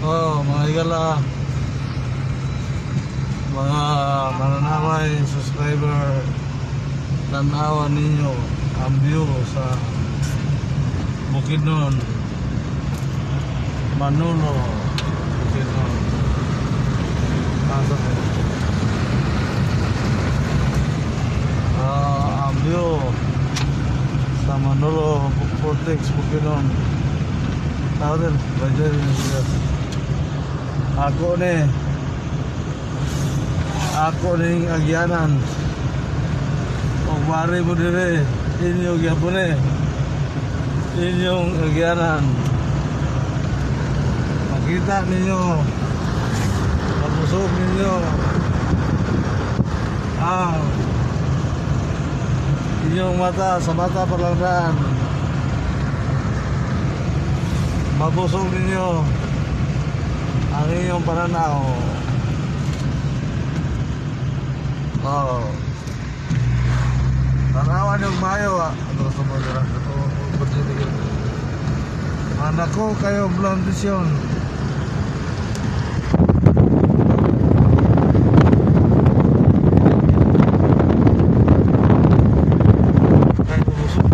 Oh, mga higala, mga mananaway, subscriber, tanawan ninyo ang view sa Bukidnon, Manolo, Bukidnon. Pasok eh. Ah, ang view sa Manolo Vortex, Bukidnon. Tao din, Roger. Ako ni. Ako ning agyanan. Og mari mo dire, inyo gyapon ni. Inyong agyanan. Makita ninyo, mabusog ninyo ang inyong mata sa mata palang daan. Mabusog ninyo ang inyong pananaw. Oh. Tanawan yung mayo ah. Ano sa mga dira? Ito, anak ko kayo plantasyon. Kayo busog.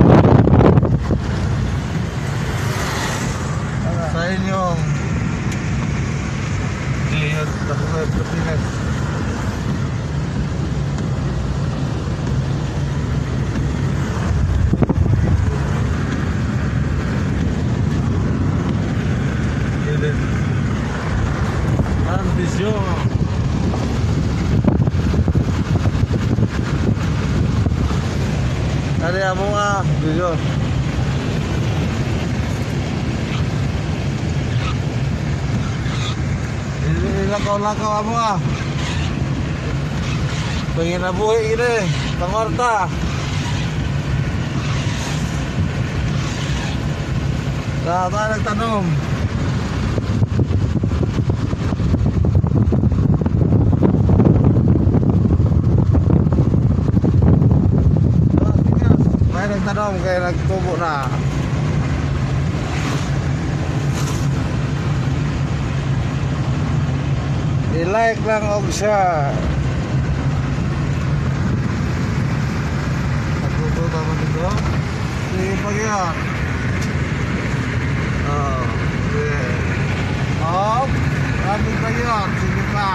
Sa inyong Gilihad, Pilipinas. Gilid. Ambisyon. Kaya mo nga, vision. Ilakaw-lakaw mo ah. Panginabuhi ini, pangwarta. Sa tayo nagtanong. Tayo nagtanong kaya nagtubo na. I-like lang og share. Nagluto tama dito. Sige pag yan. Oh, sige. Oh, lapit pa yun. Sige pa.